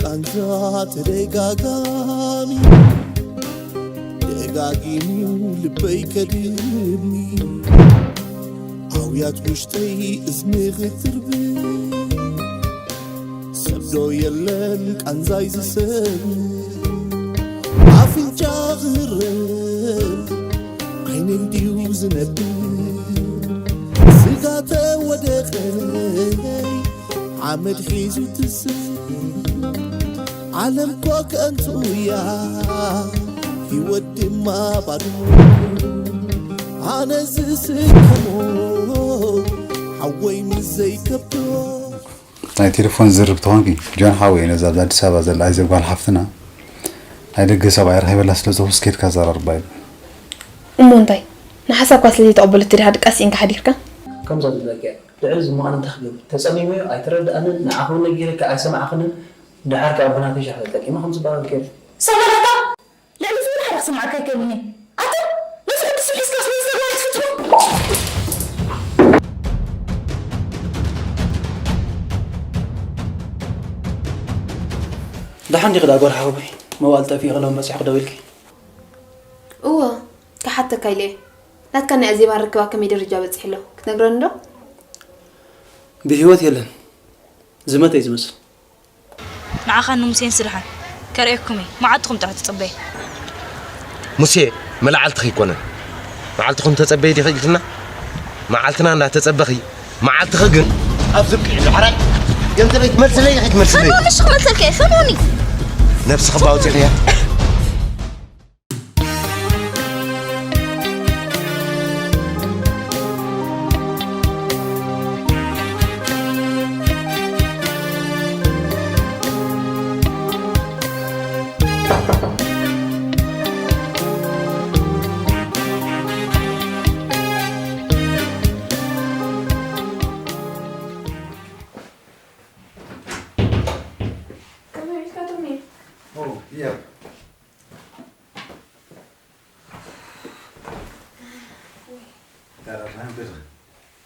ቃንዛ ተደጋጋሚ ደጋጊሙ ልበይ ከድሚ ኣውያት ውሽጠይ እዝኒ ክትርብ ሰብዶ የለን ቃንዛይ ዝሰብ ኣፍንጫ ክህረብ ዓይነይ ድዩ ዝነብር ስጋተ ወደቀይ ሓመድ ሒዙ ትስብ ዓለም ኮ ከንቱ እያ ህይወት ድማ ባዶ ኣነ ዝስከሞ ሓወይ ምስ ዘይከብዶ ናይ ቴሌፎን ዝርብ ተኾንኪ ጆን ሓወይ ነዛ ኣብ ኣዲስ ኣበባ ዘላ ኣይዘ ጓል ሓፍትና ናይ ደገ ሰብኣይ ረኺበላ ስለ ዝኾንኩ ስኬድካ ኣዘራርባ ኢሉ እሞ እንታይ ንሓሳብካ ስለ ዘይተቐበለት ድኻ ድቃስ ኢንካ ሓዲርካ ከምዛ ዝብለኪ ድሕሪ ዝመቐነ እንታይ ክገብር ተጸሚመዮ ኣይተረድኣንን ንዓኹም ነጊረኪ ኣይሰማዕኽንን ድሓር ከኣ ብናተይ ሻሕ ተጠቂመ ከም ዝበሃል ገይሩ ሰማዕካ ልዕሊ እዚ ሓደ ክሰማዕካ ኣይክእልን እየ ኣታ ነዚ ሕድስ ሒዝካ ስለ ዝተግባር ትፍትሑ ደሓን ዲኺ ዳ ጓል ሓወቦይ መዋእል ጠፊእኺ ሎም በጺሕኺ ደው ኢልኪ እወ ክሓተካ ኢለ እየ ናትካ ናይ ኣዜባ ርክባ ከመይ ደረጃ በጺሑ ኣሎ ክትነግረኒ ዶ ብህይወት የለን ዝመተ እዩ ዝመስል ንዓኻን ንሙሴንስ ደሓን ከርእየኩም እየ መዓልትኹም ጥራሕ ትጽበየ። ሙሴ መላዕልትኺ ኣይኮነን መዓልትኹም ተጸበይ ዲኺ ኢልክና መዓልትና እንዳተጸበኺ መዓልትኺ ግን ኣብ ዝብቂ ኢሉ ሓራይ ገንዘበይ ትመልስለይ ኢኺ ትመልስለይ ከመይ ምሽ ክመልሰልካ እየ ከመውኒ ነብስኺ ባውፂኽያ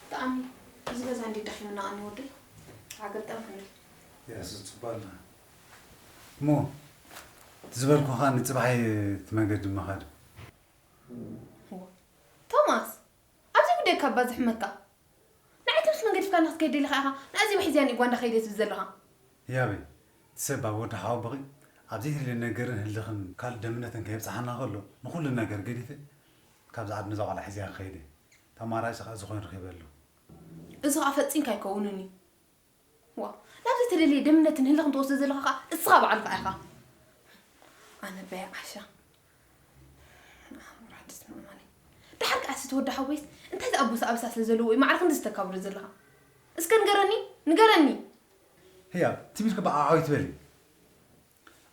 ብጣዕሚ እዚ ገዛ እንዴት ደኺምና ኣኒ ወደይ ኣገልጠም ክንብል ያስ ጽባልና እሞ ዝበልኩኻ ንጽባሐይ ትመገድ ምኻድ ቶማስ ኣብዚ ጉዳይ ካብ ባዝሕመካ ንዓይ ትምስመን ገዲፍካና ክትከይድ ደሊኻ ኢኻ ንኣዚ ብሕዝያ ንጓንዳ ከይደ ትብል ዘለኻ ህያበይ እቲ ሰብ ኣብ ወዲ ሓወቦኺ ኣብ ዘይተደልየ ነገርን ህልኽን ካልእ ደምነትን ከየብጽሓና ከሎ ንኹሉ ነገር ገዲፈ ካብዛ ዓዲ ነዛ ቆልዓ ሒዘያ ክኸይድ እየ። እቲ ኣማራጺ ከኣ እዚ ኮይኑ ረኺበ ኣለኹ። እዚ ከኣ ፈጺምካ ኣይከውንን እዩ። ዋእ ናብ ዘይተደልየ ደምነትን ህልኽን ትወስዶ ዘለኻ ከኣ እስኻ ባዕልኻ ኢኻ። ኣነ በይ ዓሻ። ንኣእምሮ ሕድስ ምእማነይ። ደሓር ከኣ እቲ ወዲ ሓወይስ እንታይ ዝኣበሶ ኣበሳ ስለ ዘለዎ እዩ ማዕረ ክንድዚ ተካብዶ ዘለኻ? እስከ ንገረኒ ንገረኒ። ህያብ ትም ኢልኪ በዓዕ ኣይትበሊ።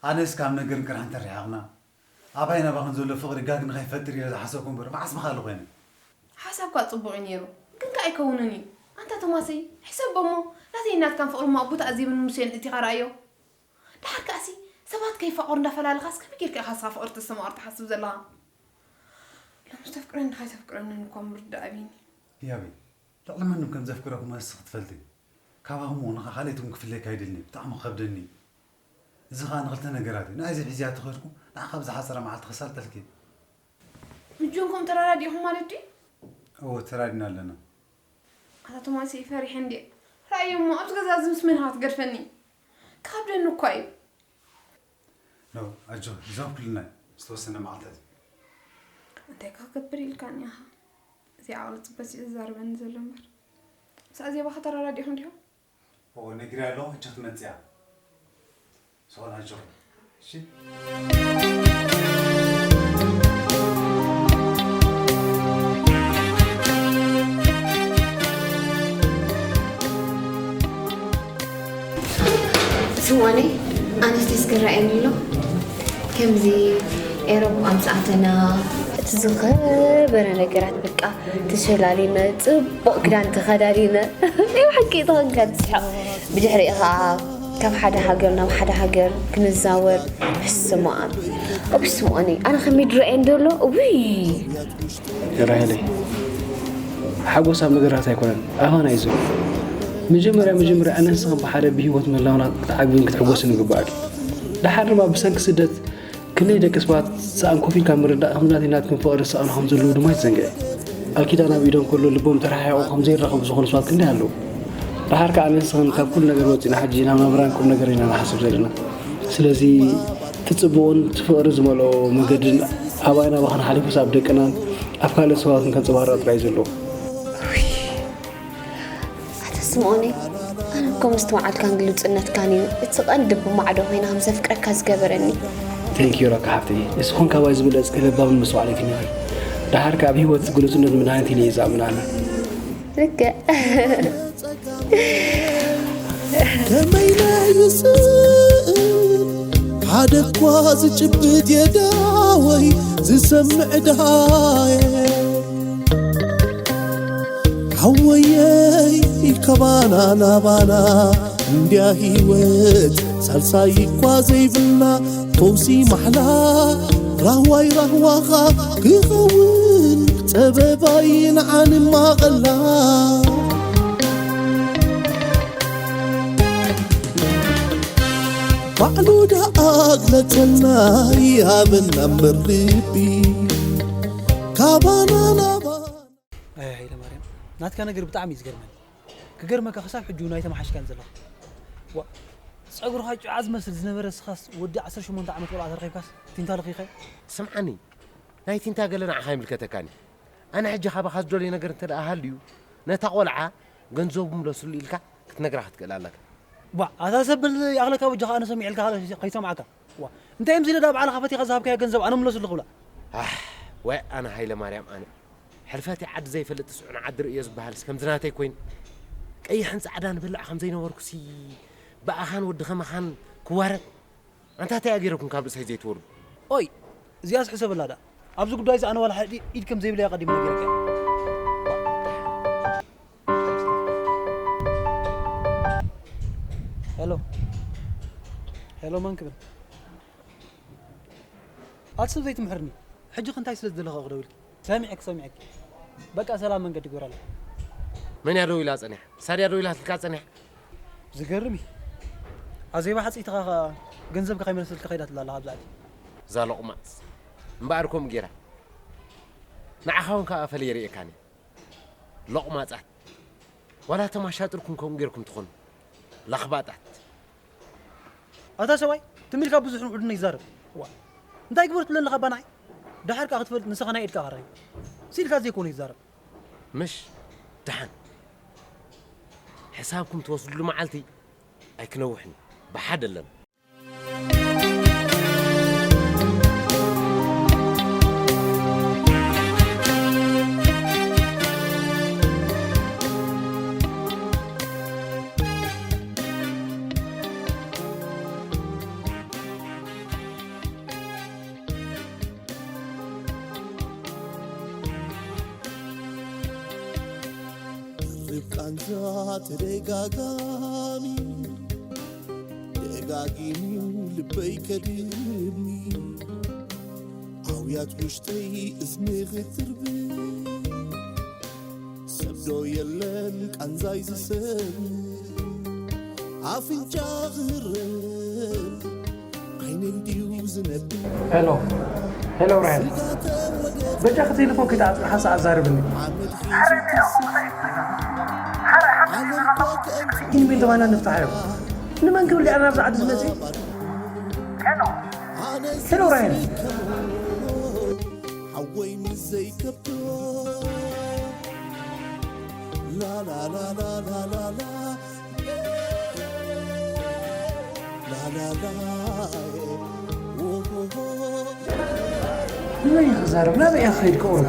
ኣነስ ካብ ነገርን ቅርሕንትን ርሒቕና ኣባይን ኣባኽን ዘሎ ፍቕሪ ጋግ ንኸይፈጥር ኢለ ዝሓሰብኩ እምበር መዓስ ምኻሊ ኮይነ። ሓሳብካ ጽቡቕ እዩ ነይሩ ግን ከኣ ኣይከውንን እዩ። ኣንታ ቶማሰይ ሕሰቦ እሞ ናተይን ናትካን ፍቕሪ እሞ ኣቦ ተኣዚብን ሙሴን እቲኻ ረኣዮ። ደሓር ከኣሲ ሰባት ከይፋቐሩ እንዳፈላለኻስ ከመይ ጌርካ ኢኻ ንስኻ ፍቕሪ ተስተማቕር ትሓስብ ዘለኻ? ሎምስ ተፍቅረኒ ዲኻ ኣይተፍቅረንን እኳ ምርዳእ ኣብዩኒ። ህያበይ ልዕሊ ማንም ከም ዘፍቅረኩም ኣስኺ ትፈልጢ። ካባኹም እውን ንኻ ካልኣይትኩም ክፍለየካ ኣይደልን እየ። ብጣዕሚ ክኸብደኒ እዩ። እዚ ኸኣ ንኽልተ ነገራት እዩ። ንኣይዘ ሒዘያ ተኸድኩ ንዓኻ ብዝሓጸረ መዓልቲ ከሳልጠልኪ እየ። ምስ ጆን ከምኡ ተረዳዲእኹም ማለት ድዩ? እወ ተራዲና ኣለና። ኣታ ቶማስ ፈሪሐ እንድየ። ረኣዮ እሞ ኣብዚ ገዛ እዚ ምስ መን ኢኻ ትገድፈኒ? ክኸብደኒ እኳ እዩ። ኖ ኣጆኺ ይዛብኩልና እዩ ዝተወሰነ መዓልታት እዩ። እንታይ ክገብር ኢልካኒ ኢኻ? እዚ ዓቕሊ ጽበት እዩ ዝዛረበኒ ዘሎ እምበር። ምስ ኣዜባ ኸ ተረዳዲእኹም ዲኹም? እወ ነጊረያ ኣለኹ ሕጂ ክትመጽእ እያ። ዝኾነ ኣጆኺ እሺ። ስዋኒ ኣነስ ተስገራየኒ ኣሎ ከምዚ ኤሮፕ ኣምሳኣተና እቲ ዝኸበረ ነገራት በቃ ተሸላሊመ ጽቡቕ ክዳን ተኸዳዲነ ናይ ብሓቂ ተኸንካ ትስሕቕ ብድሕሪኡ ኸዓ ካብ ሓደ ሃገር ናብ ሓደ ሃገር ክንዛወር። ስማኣም ኦብስሞኒ ኣነ ከሚድ ረአን ደሎ ውይ ራሄለይ ሓጎስ ኣብ ነገራት ኣይኮነን ኣባና እዩ ዘሎ። መጀመርያ መጀመርያ ኣነ ንስኽን ብሓደ ብህይወት ምህላውና ክትዓግብን ክትሕጎስን ይግባኣኪ። ደሓር ድማ ብሰንኪ ስደት ክንደይ ደቂ ሰባት ሰኣን ኮፍ ኢልካ ምርዳእ ከም ናተይ ናትክን ፍቕሪ ዝሰኣኑ ከም ዘለዉ ድማ ኣይትዘንግዒ። ቃል ኪዳን ኣብ ኢዶም ከሎ ልቦም ተረሓሒቑ ከም ዘይራኸቡ ዝኾኑ ሰባት ክንደይ ኣለዉ። ደሓር ከኣ ኣነ ንስኽን ካብ ኩሉ ነገር ወፂና ሕጂ ናብ ናብራን ቁም ነገር ኢና ንሓስብ ዘለና። ስለዚ እቲ ፅቡቕን እቲ ፍቕሪ ዝመልኦ መገድን ኣባይን ኣባኽን ሓሊፉስ ኣብ ደቅናን ኣብ ካልእ ሰባትን ከንፀባርቕ ጥራይ እዩ ዘለዎ። ኣታ ስምኦነይ ኣነ እኮ ምስትውዓልካን ግሉጽነትካን እዩ እቲ ቀንዲ ብማዕዶ ኮይነ ከም ዘፍቅረካ ዝገበረኒ። Thank you ራካ ሓፍተይ። ንስኹን ካባይ ዝበለጽኪ ለባምን መስተውዓሊትን ኢኺ። ደሓር ከኣ ኣብ ህይወት ግሉጽነት መድሃኒት ኢለ እየ ዝኣምን ኣነ። ልክዕ ከመይ ናይ ይስእል ሓደ እኳ ዝጭብጥ የዳወይ ዝሰምዕ ድሃየ ሓወየይ ካባና ናባና እንድያ ህይወት ሳልሳይ እኳ ዘይብልና ፈውሲ ማሕላ ራህዋይ ራህዋኻ ክኸውን ጸበባይ ንዓንማቐላ ባዕሉ ደኣ ግለጸልና ይሃበና እምበር ልቢ ካባና ናባና ኣይ ሃይለማርያም ናትካ ነገር ብጣዕሚ እዩ ዝገርመኒ። ክገርመካ ክሳብ ሕጂ እውን ኣይተመሓሽካን ዘለኻ። ዋ ጸጉርኻ ጭዓ ዝመስል ዝነበረ ንስኻስ ወዲ ዓሰርተ ሸሞንተ ዓመት ቆልዓ ተረኺብካስ ቲንታ ለኺኻዮ። ስምዓኒ ናይ ቲንታ ገለ ንዓኻ ኣይምልከተካን እዩ። ኣነ ሕጂ ካባኻ ዝደልዮ ነገር እንተ ደኣ ሃልዩ ነታ ቆልዓ ገንዘቡ ምለስሉ ኢልካ ክትነግራ ክትክእል ኣለካ። ባ ኣታ ሰብ በል ይኣኽለካ በጃኻ ኣነ ሰሚዐልካ ከይሰምዓካ። ዋ እንታይ እዮም ዝለዳ ባዕልኻ ፈቲኻ ዝሃብካዮ ገንዘብ ኣነ ምለስሉ ክብላ። ኣሕ ወይ ኣነ ሃይለ ማርያም ኣነ ሕልፈት ዓዲ ዘይፈልጥ ስዑን ዓዲ ርእዮ ዝበሃልስ ከምዚ ናተይ ኮይኑ ቀይሕን ጻዕዳን በላዕ ከም ዘይነበርኩሲ ብኣኻን ወዲ ኸማኻን ክዋረድ ኣንታ እንታይ ኣገይረኩም ካብ ርእሰይ ዘይትወርዱ። ኦይ እዚኣስ ሕሰበላ ደኣ ኣብዚ ጉዳይ እዚ ኣነ ዋላ ሓደ ኢድ ከም ዘይብለይ ኣቐዲመ ነጊረካ እየ። ሄሎ ሄሎ መን ክብል ኣቲ ሰብ ዘይትምሕርኒ ሕጂ ክንታይ ስለ ዝደለኻ ክደውልኪ ሰሚዐክ ሰሚዐክ በቃ ሰላም መንገዲ ግበራለይ መን እያ ደው ኢላ ጸኒሓ? ሳድያ ደው ኢላትልካ ጸኒሓ? ዝገርም እዩ ኣዜባ ሓፂትኻ ኸዓ ገንዘብካ ከይመለሰልካ ከይዳትላ ኣላ ካብዛ ዓዲ እዛ ሎቕማፅ እምበኣር ከምኡ ገይራ ንዓኻ እውን ካብ ኣፈለየ ርእየካን እየ ሎቕማፃት ዋላ እቶም ኣሻጥርኩም ከምኡ ገይርኩም ትኾኑ ለኽባጣት ኣታ ሰብኣይ ትም ኢልካ ብዙሕ ንዑድነ ይዛረብ ዋ እንታይ ግበር ትብለኒ ካብ ባናይ ደሓር ከኣ ክትፈልጥ ንስኻ ናይ ኢድካ ኸረኺብ ስኢልካ ዘይኮነ ይዛረብ ምሽ ደሓን ሕሳብኩም ትወስድሉ መዓልቲ ኣይክነውሕን እዩ ብሓደ ኣለና ርብቃንዛ ተደጋጋሚ ደጋጊሙ ልበይ ከድሚ ኣውያት ውሽጠይ እዝኒ ክትርብ ሰብዶ የለን ቃንዛይ ዝሰሚ ኣፍንጫ ክህረብ ዓይነይ ድዩ ዝነብ ሄሎ ሄሎ ራሄል በጃ ክትይልፎ ከይትዓፅሚ ሓንሳ ኣዛርብኒ ግን ሜን ተባና ንፍታሓዮ ንመን ክብል ዲኣ ናብዚ ዓዲ ዝመፅእ ሄሎ ራሄል ሓወይ ምስ ዘይከብዶ ላላላላላላ ንመን ክዛረብ ናበይ እያ ክኸይድ ክቕርብ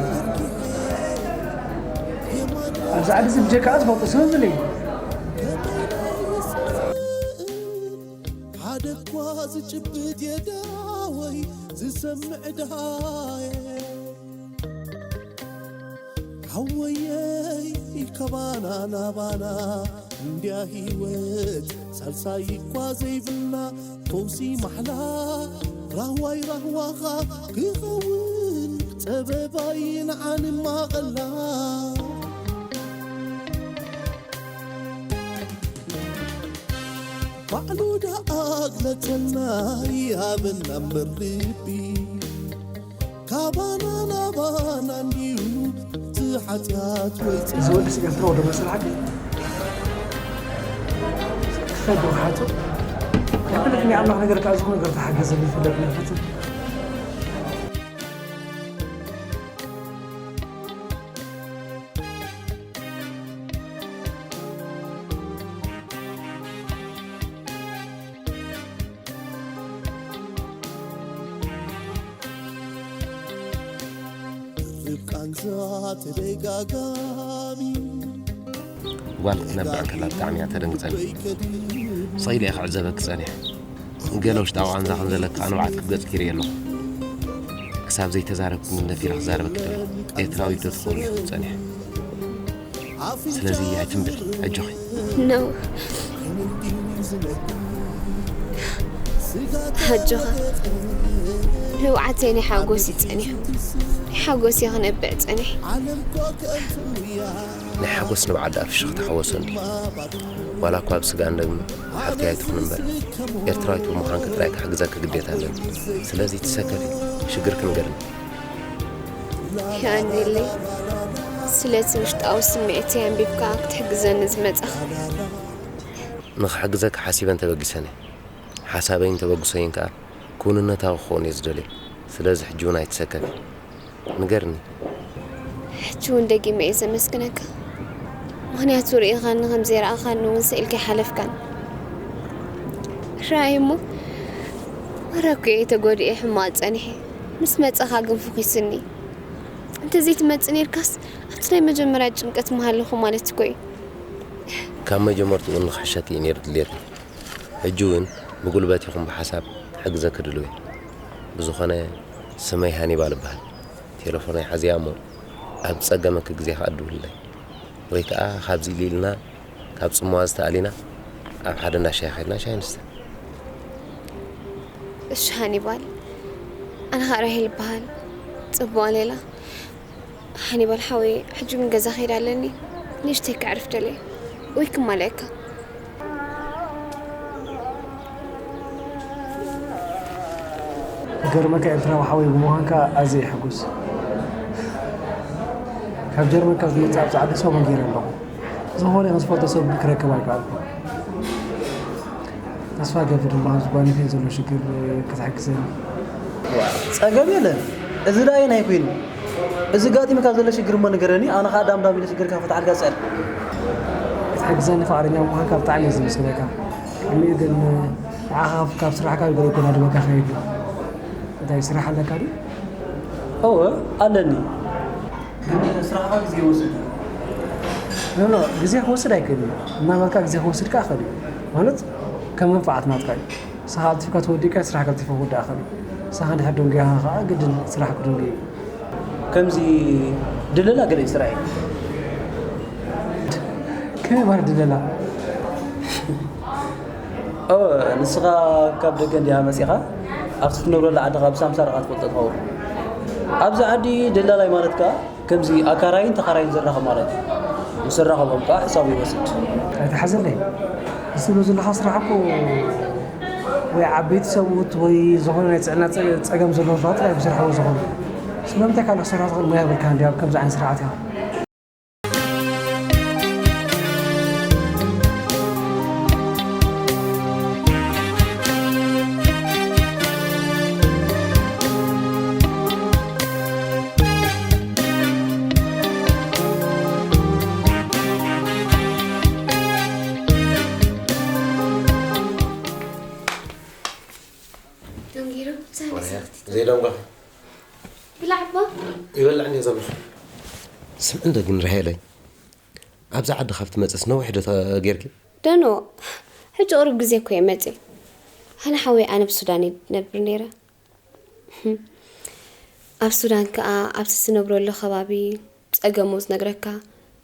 ኣብዚ ዓዲ እዚ ብጀካ ዝፈልጦ ሰብ የብለይ ሓደ እኳ ዝጭብጥ የዳወይ ዝሰምዕ ድሃየ ሓወየይ ካባና ናባና እንድያ ህይወት ሳልሳይ እኳ ዘይብልና ፈውሲ ማሕላ ራህዋይ ራህዋኻ ክኸውን ጸበባይ ንዓንማቐላ ባዕሉ ደኣ ግለጸልና ይሃበና እምበር ልቢ ካባና ናባና እንድዩ እቲ ሓጢኣት ወይ እዚ ወዲ ስጋብ ትረው ዶ መሰል ሓቂ? ክፈዱ ሓቱ። ክፍልት ናይ ኣምላኽ ነገር ካብ ዝኾነ ነገር ተሓገዘ ይፍለጥ ነፈትን። ርብቃንዛ ተደጋጋሚ ጓል ክትነብዕ ከላ ብጣዕሚ እያ ተደንግጸኒ። ስቕ ኢለ እየ ክዕዘበኪ ጸኒሐ። ገለ ውሽጣዊ ቃንዛ ከም ዘለኪ ከኣ ንብዓት ክገጽኪ ይርኢ ኣለኹ። ክሳብ ዘይተዛረብክኒ ደፊረ ክዛረበኪ ደለኹ። ኤርትራዊት ዶ ትኸውን ኢኹ ጸኒሐ። ስለዚ ኣይትንብዒ፣ ኣጆኺ። ነው። ኣጆኻ ንብዓተይ ናይ ሓጎስ እዩ ጸኒሑ። ናይ ሓጎስ እየ ክነብዕ ጸኒሐ። ናይ ሓጎስ ንብዓት ደኣ ፍሽኽታ ሓወሶ እንድዩ። ዋላ እኳ ብስጋን ደምን ሓፍተይ ኣይትኹን እምበር፣ ኤርትራዊት ብምዃንኪ ጥራይ ክሕግዘኪ ግዴታ ኣለኒ። ስለዚ ተሰከፊ፣ ሽግርኪ ንገርኒ። የቐንየለይ ስለቲ ውሽጣዊ ስምዒተይ ኣንቢብካ ክትሕግዘኒ ዝመጻኻ። ንኽሕግዘኪ ሓሲበን ተበጊሰን እየ። ሓሳበይን ተበግሶይን ከኣ ክውንነታዊ ክኸውን እየ ዝደልዮ። ስለዚ ሕጂ እውን ኣይትሰከፊ። ንገርኒ። ሕጂ እውን ደጊመ እየ ዘመስግነካ። ምኽንያቱ ርኢኻኒ ከም ዘይረኣኻኒ እውን ስኢልካ ኣይሓለፍካን። ርኣይ እሞ፣ ማራ እኮ እየ ተጎዲኤ ሕማቕ ጸኒሐ። ምስ መጻኻ ግን ፈኺሱኒ። እንተዘይትመጽእ ኔርካስ ኣብቲ ናይ መጀመርያ ጭንቀት ምሃለኹ ማለት እኮ እዩ። ካብ መጀመርትኡ ንኽሕሸኪ እዩ ነይሩ ድልየትኒ። ሕጂ እውን ብጉልበት ይኹን ብሓሳብ ክሕግዘኪ ድሉው እየ። ብዝኾነ ስመይ ሃኒባል እበሃል። ቴለፎነይ ሓዝያ እሞ ኣብ ዝጸገመኪ ግዜ ከኣ ደውልለይ። ወይ ከኣ ካብዚ ኢልና ካብ ጽምዋ ዝተኣሊና ኣብ ሓደ እንዳ ሻሂ ከድና ሻሂ ንስተ። እሺ ሃኒባል፣ ኣነ ኸኣ ራሄል እበሃል። ጽቡቕ ሌላ። ሃኒባል ሓወይ፣ ሕጂ ግን ገዛ ክኸይድ ኣለኒ። ንእሽተይ ከዕርፍ ደልየ ወይ ክማልኣካ። ክገርመካ ኤርትራዊ ሓወይ ብምዃንካ ኣዝየ ይሕጉስ። ካብ ጀርመን ካብ ዝመጽእ ኣብዚ ዓዲ ሰሙን ገይረ ኣለኹ። ዝኾነ ይኹን ዝፈልጦ ሰብ ክረክብ ኣይከኣልኩን። ተስፋ ገብር ድማ ኣብዚ ጓኒፈይ ዘሎ ሽግር ክትሕግዘኒ። ጸገም የለን። እዚ ደኣ ኣየናይ ኮይኑ? እዚ ኣጋጢሙካ ዘሎ ሽግር እሞ ንገረኒ፣ ኣነ ኸኣ ዳም ዳም ኢለ ሽግርካ ክፈትሓልካ እጽዕር። ክትሕግዘኒ ፍቓደኛ ምዃንካ ብጣዕሚ እየ ዘመስግነካ። ቅድሚኡ ግን ንዓኻ ካብ ስራሕካ ገለ እኮ ናደበካ ከይድ እዩ። እንታይ ስራሕ ኣለካ ድዩ? እወ ኣለኒ። ግን ስራሕኻ ግዜ ይወስድ እዩ። ኖ ኖ፣ ግዜ ክወስድ ኣይክእልን እዩ። እናበልካ ግዜ ክወስድ ከኣ ይኽእል እዩ። ማለት ከም መንፋዓት ናትካ እዩ። ንስኻ ቀልጢፍካ ተወዲእካ ስራሕ ቀልጢፉ ክውዳእ ይኽእል እዩ። ንስኻ እንድሕር ደንጉያኻ ከኣ ግድን ስራሕ ክድንጉ እዩ። ከምዚ ድለላ ገለ እዩ ስራሐይ። ከመይ ማለት ድለላ? ኦ፣ ንስኻ ካብ ደገ እንዲኻ መጺኻ፣ ኣብቲ ትነብረሉ ዓዲ ካብ ሳምሳር ኢኻ ትፈልጦ ትኸውን። ኣብዚ ዓዲ ደላላይ ማለት ከኣ ከምዚ ኣካራይን ተኻራይን ዘራኽብ ማለት እዩ። ምስ ዘራኸቦም ከኣ ሕሳቡ ይወስድ። ኣይትሓዘለይ። እዚ ትብሎ ዘለኻ ስራሕ እኮ ወይ ዓበይቲ ሰብኡት ወይ ዝኾነ ናይ ጥዕና ጸ-፣ ጸገም ዘለዎም ሰባት ጥራይ እዮም ዝሰርሕዎ ዝኾኑ። ስለምንታይ ካልእ ክሰርሖ ዝኽእል ሞያ የብልካን ድዩ ኣብ ከምዚ ዓይነት ስርዓት ኢኻ? ደንጊሩ ዘይደንጓኺ ብላዕባ ይበልዕ እንዲየ ዘለኹ። ስምዒ እንዶ ግን ርሃየለይ፣ ኣብዚ ዓዲ ካብ ትመጽእስ ነዊሕ ዶ ተ-፣ ጌርኪ? ደኖ ሕጂ ቅሩብ ግዜ እኮ እየ መፅእ። ኣነ ሓወይ ኣነ ብሱዳን እየ ነብር ነይረ። ኣብ ሱዳን ከዓ ኣብቲ ትነብረሉ ከባቢ ፀገሙ ዝነግረካ፣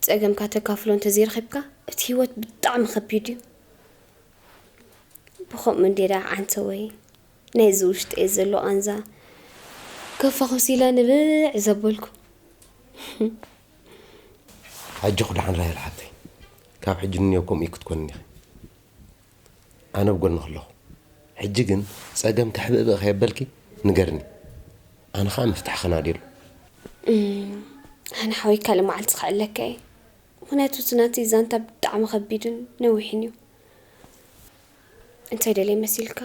ፀገምካ ተካፍሎ እንተዘይረኺብካ እቲ ህይወት ብጣዕሚ ከቢድ እዩ። ብኸምኡ እንዴ ደኣ ዓንተወይ፣ ናይዚ ውሽጠይ ዘሎ ቃንዛ ከፋኹስ ኢለ ንብዕ ዘበልኩ። ኣጆኺ ደሓን ራሄል ሓብተይ፣ ካብ ሕጂ ንንየው ከምኡ ክትኮንን ኢኺ። ኣነ ኣብ ጎንኺ ኣለኹ። ሕጂ ግን ጸገም ክሕብእብእ ከየበልኪ ንገርኒ። ኣነ ኸኣ መፍትሒ ከናድየሉ። ኣነ ሓወይ ካልእ መዓልቲ ክዕለካ እየ። ምኽንያቱ እቲ ናተይ ዛንታ ብጣዕሚ ከቢድን ነዊሕን እዩ። እንታይ ደልየ መሲልካ?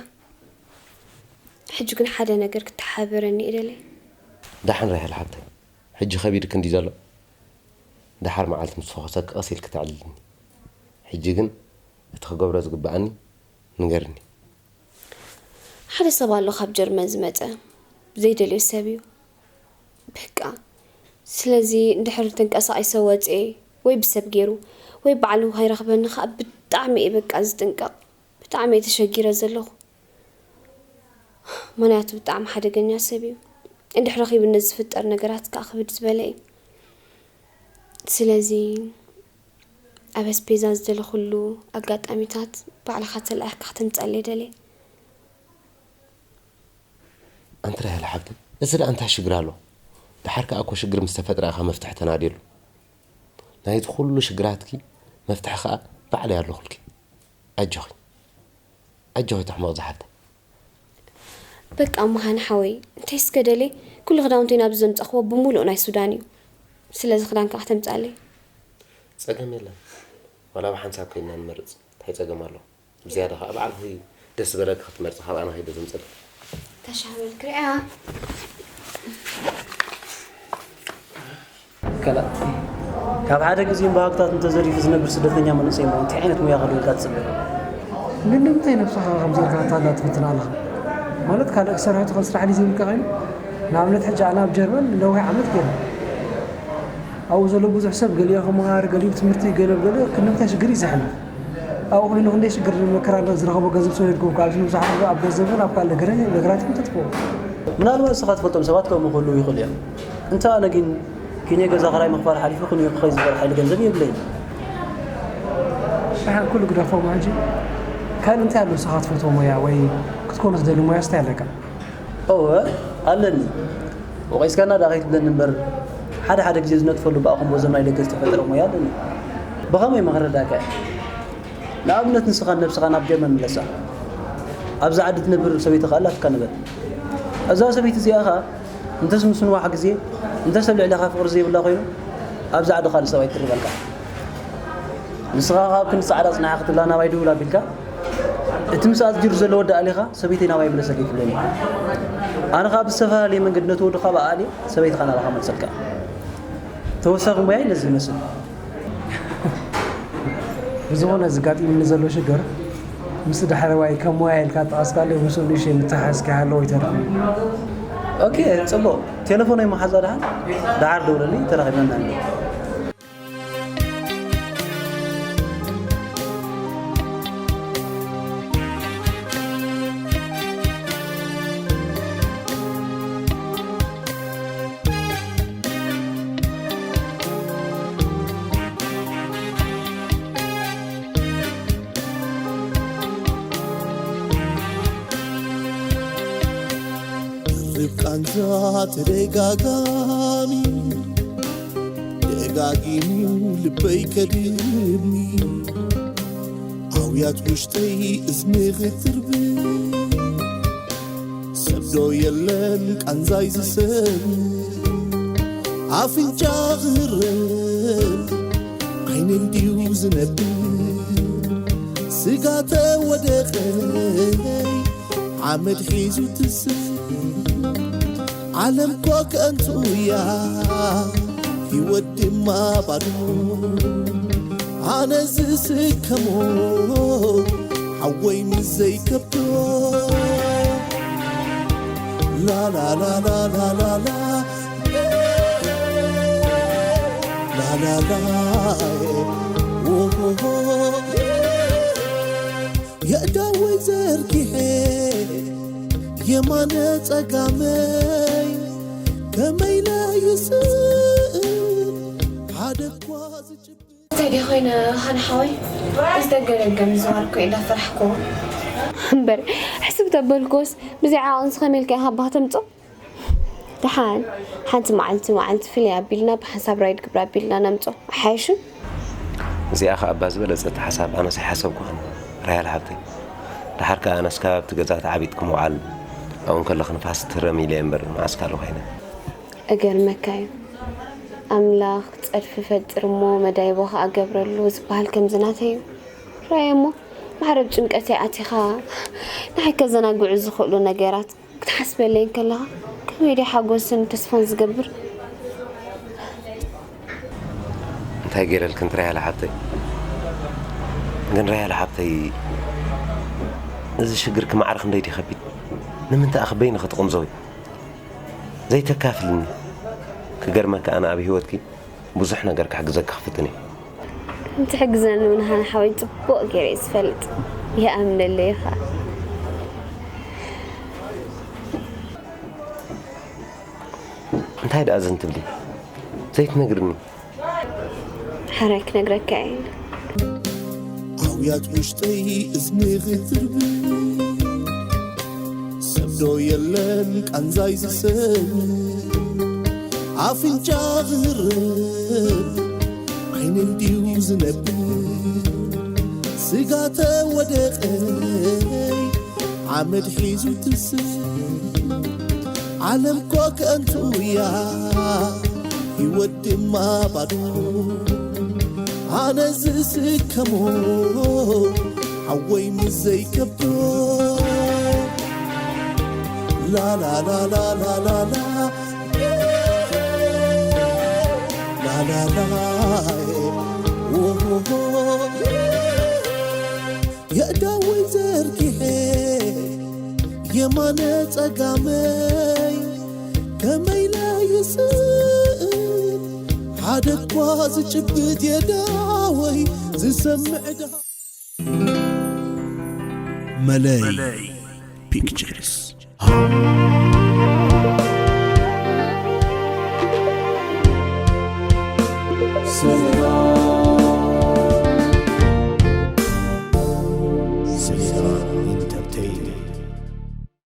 ሕጂ ግን ሓደ ነገር ክተሓባበረኒ እየ ደልየ። ደሓን ራሄል ሓብተይ፣ ሕጂ ከቢድኪ እንድዩ ዘሎ። ደሓር መዓልቲ ምስ ፈኾሰኪ ቀስ ኢልኪ ተዕልልኒ። ሕጂ ግን እቲ ክገብሮ ዝግብኣኒ ንገርኒ። ሓደ ሰብ ኣሎ ካብ ጀርመን ዝመጸ ዘይደልዮ ሰብ እዩ። በቃ ስለዚ እንድሕር ተንቀሳቒሰ ወጽኤ ወይ ብሰብ ገይሩ ወይ ባዕሉ ከይረኽበኒ ከኣ ብጣዕሚ እየ በቃ ዝጥንቀቕ። ብጣዕሚ እየ ተሸጊረ ዘለኹ። ምኽንያቱ ብጣዕሚ ሓደገኛ ሰብ እዩ። እንድሕር ረኺቡኒ ዝፍጠር ነገራት ከኣ ክብድ ዝበለ እዩ። ስለዚ ኣብ ኣስቤዛ ዝደለኹሉ ኣጋጣሚታት ባዕልኻ ተላኢኽካ ከተምጽኣለይ ደልየ። ኣንቲ ራሄል ሓብቲ፣ እዚ ደኣ እንታይ ሽግር ኣሎ? ደሓር ከኣ እኮ ሽግር ምስ ተፈጥረ ኢኻ መፍትሒ ተናድየሉ። ናይቲ ኩሉ ሽግራትኪ መፍትሒ ከኣ ባዕለይ ኣለኹልኪ። ኣጆኺ። ኣጆኺ ትሕመቕ ዝሓፍተይ። በቃ መሃኒ ሓወይ እንታይ እስከ ደልየ ኩሉ ክዳውንተይ ናብዚ ዘምጻእክዎ ብምሉእ ናይ ሱዳን እዩ። ስለዚ ክዳን ከኣ ከተምጻለይ። ጸገም የለን። ዋላ ብሓንሳብ ኮይንና ንመርጽ። እንታይ ጸገም ኣሎ? ብዝያዳ ከኣ ባዕልኺ ደስ ዝበለኪ ክትመርጺ ካብ ኣነ ከይደ ዘምጸልኪ። ተሻበል ክሪኣ ከላ ካብ ሓደ ግዜ እምባሃግታት እንተዘሪፉ ዝነብር ስደተኛ መንእሰይ እሞ እንታይ ዓይነት ሙያ ክህልወካ ትጽበ? ግን ንምንታይ ነብስኻ ከምዚ ኢልካ ኣታላ ትፍትን ኣለኻ? ማለት ካልእ ክሰርሖ ትኽእል ስራሕ ድዩ ዘይብልካ ኮይኑ? ንኣብነት ሕጂ ኣነ ኣብ ጀርመን ነዊሕ ዓመት ገይረ። ኣብኡ ዘሎ ብዙሕ ሰብ ገሊኡ ክመሃር፣ ገሊኡ ትምህርቲ፣ ገለ ገለ ክንምንታይ ሽግር እዩ ዘሕልፍ። ኣብኡ ኮይኑ ክንደይ ሽግር መከራ ኣሎ ዝረኸቦ ገንዘብ ሰው የድኩም ካብ ዝንብዛሕ ኣብ ገንዘብን ኣብ ካልእ ነገርን ነገራት ተጥፍኦ። ምናልባት ንስኻ ትፈልጦም ሰባት ከምኡ ክህልዉ ይኽእሉ እዮም። እንተ ኣነ ግን ኪንዮ ገዛ ክራይ ምኽፋል ሓሊፉ ክንዮ ክኸይ ዝበል ሓይሊ ገንዘብ የብለይን። ደሓን ኩሉ ግደፎ እሞ ሕጂ ካልእ እንታይ ኣሎ ንስኻ ትፈትዎ ሞያ ወይ ክትኮኖ ትደሊ ሞያስ እንታይ ኣለካ? እወ ኣለኒ። ወቒስካና ደኣ ከይትብለኒ እምበር ሓደ ሓደ ግዜ ዝነጥፈሉ ብኣኹም በዞም ናይ ደገ ዝተፈጠረ ሞያ ኣለኒ። ብኸመይ እሞ ክረዳእካ እየ? ንኣብነት ንስኻን ነብስኻ ናብ ጀርመን ምለሳ። ኣብዛ ዓዲ ትነብር ሰበይትኻ ኣላትካ ንበል። እዛ ሰበይቲ እዚኣ ኸኣ እንተስ ምስ ንዋሕ ግዜ እንተስ ኣብ ልዕሌኻ ፍቕሪ ዘይብላ ኮይኑ ኣብዛ ዓዲ ካልእ ሰብኣይ ትርበልካ። ንስኻ ካብ ክንዲ ጻዕዳ ጽንሓ ክትብላ ናባይ ድውል ኣቢልካ እቲ ምስ ኣዝጊሩ ዘሎ ወዲ ኣሊኻ ሰበይተይ ናባይ ምለሰለይ ትብለኒ። ኣነ ኸኣ ብዝተፈላለየ መንገዲ ነቲ ወዲ ካብ ኣኣልየ ሰበይትኻ ናባኻ መልሰልካ። ተወሳኺ ሞያይ ነዚ ይመስል። ብዝኾነ እዚ ጋጢሙኒ ዘሎ ሽግር ምስ ዳሕረዋይ ከም ሞያ ኢልካ ጠቐስካለይ ምስኡ ንእሽተይ ምትሕሓዝ ከይሃለዎ ኣይተርፍን እዩ። ኦኬ ጽቡቕ ቴሌፎነይ መሓዛ ደሓን ደሓር ደውለለይ ተራኺብና ንሃሉ። ርብቃንዛ ተደጋጋሚ ደጋጊሙ ልበይ ከድሚ ኣውያት ውሽጠይ እዝኒ ክትርብ ሰብ ዶ የለን ቃንዛይ ዝሰሚ ኣፍንጫ ክህረም ዓይነይ ድዩ ዝነብ ስጋ ተወደቐይ ሓመድ ሒዙ ትስእ ዓለም ኮ ከንቱ እያ ህይወት ድማ ባዶ ኣነ ዝስከሞ ሓወይ ምስ ዘይከብዶ ላላላላላላላ ላላላ ኦሆሆ የእዳወይ ዘርጊሐ የማነ ጸጋመይ ከመይ ለይስእል ሓደ እኳ ዝጭብጥ እንታይ እንዲኾይነ ሃንሓወይ፣ እዚ ደገ ደገ ምዝዋር እኮ ኢለ ፈራሕክዎ። እምበር፣ ሕስብ ተበልክዎስ፣ ብዘይ ዓቐንስ ከመይ ኢልካ ኢኻ ኣባኻ ተምጽኦ? ደሓን፣ ሓንቲ መዓልቲ መዓልቲ ፍልይ ኣቢልና፣ ብሓንሳብ ራይድ ግብሪ ኣቢልና ነምጽኦ። ኣሓይሹ? እዚኣ ኸኣ እባ ዝበለጸት ሓሳብ ኣነስ ኣይሓሰብኩኻን፣ ራሄል ሓብተይ። ደሓር ከኣ ኣነስ ካብ ኣብቲ ገዛ ተዓቢጥኪ ምውዓል፣ ኣብኡ እንከለኺ ንፋስ ትህረሚ ኢለ እየ እምበር፣ መዓስ ካልእ ኮይነ። እገርመካ እዩ። ኣምላኽ ጸድፊ ፈጥር እሞ መዳይቦ ኸኣ ገብረሉ ዝበሃል ከምዚ ናተይ እዩ። ራእየ እሞ ማዕረ ኣብ ጭንቀተይ ኣቲኻ ንዓይ ከዘናግዑ ዝኽእሉ ነገራት ክትሓስበለይ እንከለኻ ከመይ ድየ ሓጎስን ተስፋን ዝገብር? እንታይ ገይረልክን ትራያለ ሓብተይ? ግን ራያለ ሓብተይ፣ እዚ ሽግርኪ ማዕረ ክንደይ ድዩ ከቢድ? ንምንታይ ኣኺ በይንኺ ትቕምዘዊ? ዘይተካፍልኒ? ክገርመካ ኣነ ኣብ ህይወትኪ ብዙሕ ነገር ክሕግዘኪ ክፍትን እየ። ከም ትሕግዘኒ እውን ሃና ሓወይ ጽቡቕ ገይረ እየ ዝፈልጥ። ይኣምነለይ ኸኣ። እንታይ ደኣ ዝን ትብሊ? ዘይትነግርኒ? ሓራይ ክነግረካ እየ። ኣውያት ውሽጠይ እዝኒ ክትርብ ሰብ ዶ የለን ቃንዛይ ዝሰም ኣፍንጫ ዝህርም ዓይነይ ድዩ ዝነብር ስጋ ተወደቐይ ሓመድ ሒዙ ትስእ ዓለም ኮ ከንቱ እያ ህይወት ድማ ባዶ ኣነ ዝስከሞ ሓወይ ምስ ዘይከብዶ ላላላላላላላ ላላላ የእዳወይ ዘርጊሐ የማነ ጸጋመይ ከመይ ለይስእል ሓደ እኳ ዝጭብጥ የዳወይ ዝሰምዕ ዳ መለይ ፒክቸርስ